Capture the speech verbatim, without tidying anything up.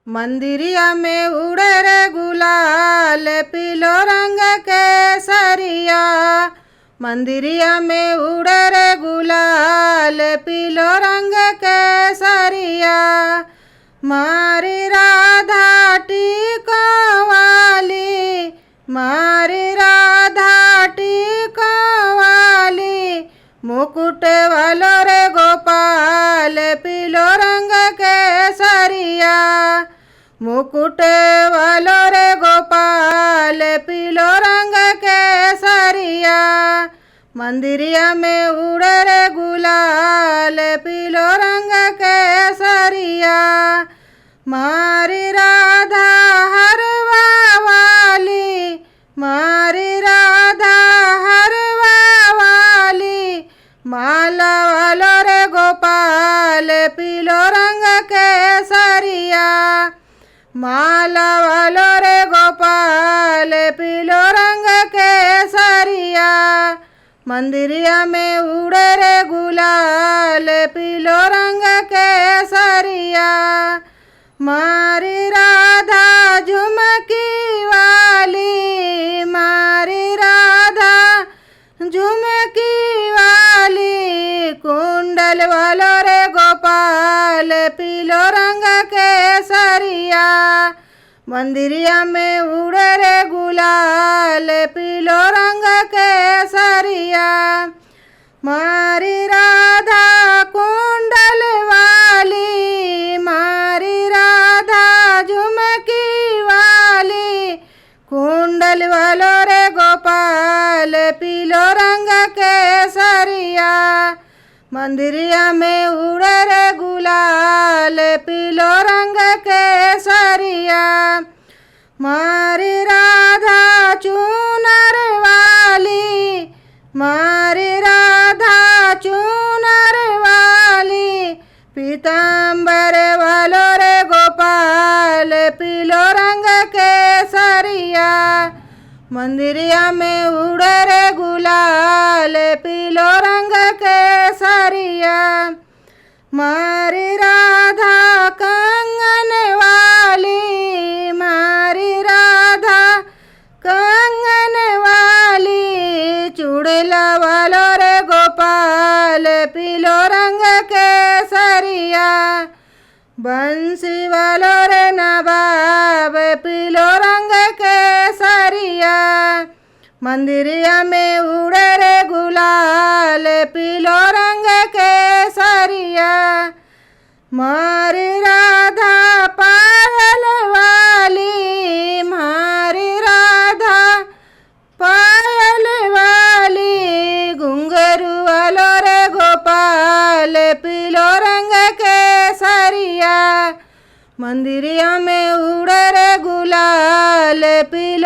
मंदिरिया में उड़े रे गुलाल पीलो रंग केसरिया, मंदिरिया में उड़े रे गुलाल पीलो रंग केसरिया। मारी राधा टीको वाली, मारी राधा टीको वाली, मुकुट वालो रे गोपाल पीलो रंग केसरिया। मुकुट वालो रे गोपाल पीलो रंग केसरिया। मंदिरिया में उड़े रे गुलाल पीलो रंग केसरिया। मारी राधा हरवा वाली, मारी राधा हरवा वाली, माला वालो रे गोपाल पीलो रंग केसरिया। माला वालो रे गोपाल पीलो रंग केसरिया। मंदिरिया में उड़े रे गुलाल पीलो रंग केसरिया। मारी राधा झुमकी वाली, मारी राधा झुमकी वाली, कुंडल वालो रे गोपाल पीलो रंग केसरिया। मंदिरिया में उड़े रे गुलाल पीलो रंग केसरिया। मारी राधा कुंडल वाली, मारी राधा झुमकी वाली, कुंडल वालो रे गोपाल पीलो रंग केसरिया। मंदिरिया में उड़े रे गुलाल पीलो रंग केसरिया। मारी राधा चूनर वाली, मारी राधा चूनर वाली, पीताम्बर वालो रे गोपाल पीलो रंग केसरिया। मंदिरिया में उड़े रे गुलाल पीलो रंग केसरिया। मारी राधा कंगन वाली, मारी राधा कंगन वाली, चुड़ला वालो रे गोपाल पीलो रंग केसरिया। बंसी वालो रे नवाब पीलो रंग केसरिया। मंदिरिया में उड़े रे गुलाल पीलो रंग केसरिया। मारी राधा पायल वाली, मारी राधा पायल वाली, घुंघरू वालो रे गोपाल पीलो रंग केसरिया। मंदिरिया में उड़े रे गुलाल पीलो